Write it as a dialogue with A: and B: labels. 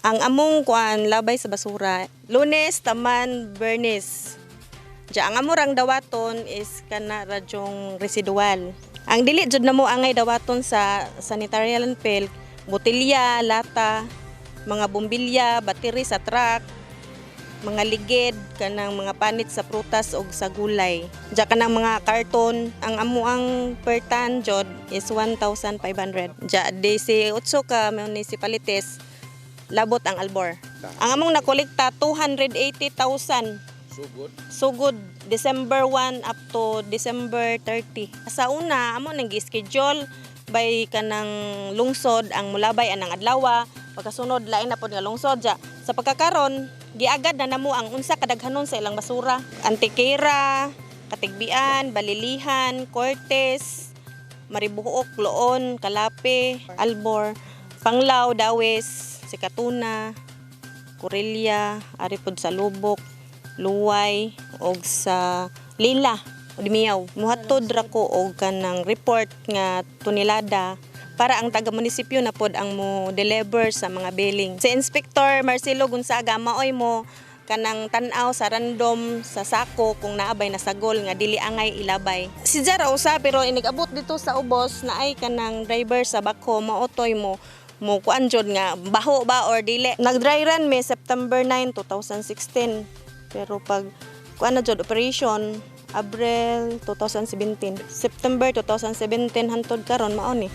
A: Ang among kuan, labay sa basura, Lunes taman Bernes. Diya ang amurang dawaton is kana radyong residual. Ang dili jud namo angay dawaton sa sanitary landfill, botelya, lata, mga bumbilya, battery sa truck, mga ligid, kanang mga panit sa prutas og sa gulay. Diya kanang mga karton, ang amo ang per ton jud is 1,500. Diya 18 ka municipalities, labot ang Albor. Ang among nakolekta, 280,000.
B: Sugod.
A: Sugod December 1 up to December 30. Sa una, amo nang gi-schedule by kanang lungsod ang mulabay anang adlaw, pagkasunod lain na pod nga lungsod ja. Sa pagkakaron, giagad na namo ang unsa kadaghanon sa ilang basura. Antequera, Catigbian, Balilihan, Cortes, Maribuok, Loon, Calape, Albor, Panglao, Dauis, Sikatuna, Corella, ari pod sa Loboc, Loay, og sa Lila, Dimiao. Muhatod ra ko og kanang report nga tonelada para ang taga munisipyo na pod ang mo deliver sa mga baling. Si Inspector Marcelo Gonzaga maoy mo kanang tan-aw sa random sa sako kung naabay na sagol nga dili angay ilabay. Si Jara usa, pero inig-abot dito sa ubos na ay kanang driver sa backhoe, maotoy mo mo kuan jud nga baho ba or dili. Nag-dry run mi September 9, 2016. Pero pag kuan na jud operation, Abril 2017. September 2017 hantod karon mao ni.